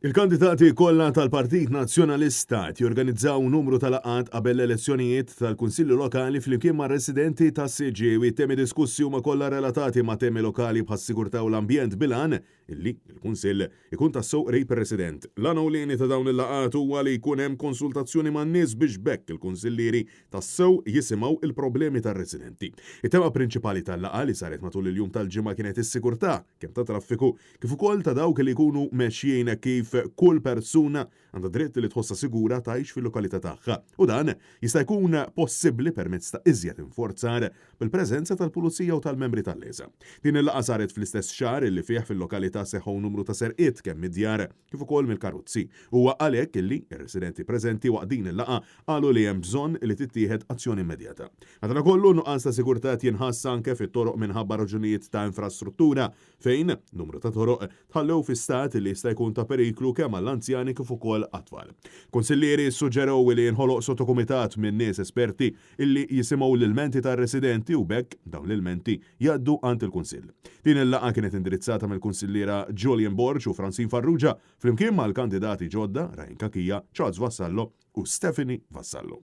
Il-kandidati kollha tal-Partit Nazzjonalista qed jorganizzaw numru ta' laqgħat qabel l-elezzjonijiet tal-Kunsilli Lokali flimkien mar-residenti tas-Siġġiewi. Temi diskussi huma kollha relatati ma' temi lokali bħas-sigurtà u l-ambjent bil-għan illi l-Kunsill ikun tassew qrib ir-resident. L-għan ewlieni ta' dawn il-laqgħat huwa li jkun hemm konsultazzjoni man-nies biex b'hekk il-kunsillieri tassew jisimgħu l-problemi tar-residenti. It-tema prinċipali tal-laqgħa li saret matul il-jum tal-Ġimgħa kienet is-sigurtà, kemm tat-traffiku kif ukoll ta' dawk li jkunu mexjin hekk kif kull persuna għandha dritt li tħossha sigura tgħix fil-lokalità tagħha u dan jista' jkun possibbli permezz ta' iżjed inforzar bil-preżenza tal-pulizija u tal-membri tal-LESA. Din il-laqgħa saret fl-istess xahar li fih fil-lokalità seħħu numru ta' serqiet kemm mid-djar kif ukoll mill-karozzi. Huwa għalhekk li r-residenti preżenti waqt din il-laqgħa qalu li hemm bżonn li tittieħed azzjoni immedjata. Madanakollu, nuqqas ta' sigurtà qed jinħass anke fit-toroq minħabba raġunijiet ta' infrastruttura fejn numru ta' toroq tħallew fi stat li jista' jkun ta' periklu kemm għall-anzjani kif ukoll għat-tfal. Kunsillieri ssuġġerew li jinħoloq sottokumitat minn nies esperti illi jisimgħu l-ilmenti tar-residenti u b'hekk dawn l-ilmenti jgħaddu għand il-Kunsill. Din il-laqgħa kienet indirizzata mill-Kunsilliera Julian Borg u Francine Farrugia flimkien mal-kandidati ġodda Ryan Cachia, Charles Vassallo u Stephanie Vassallo.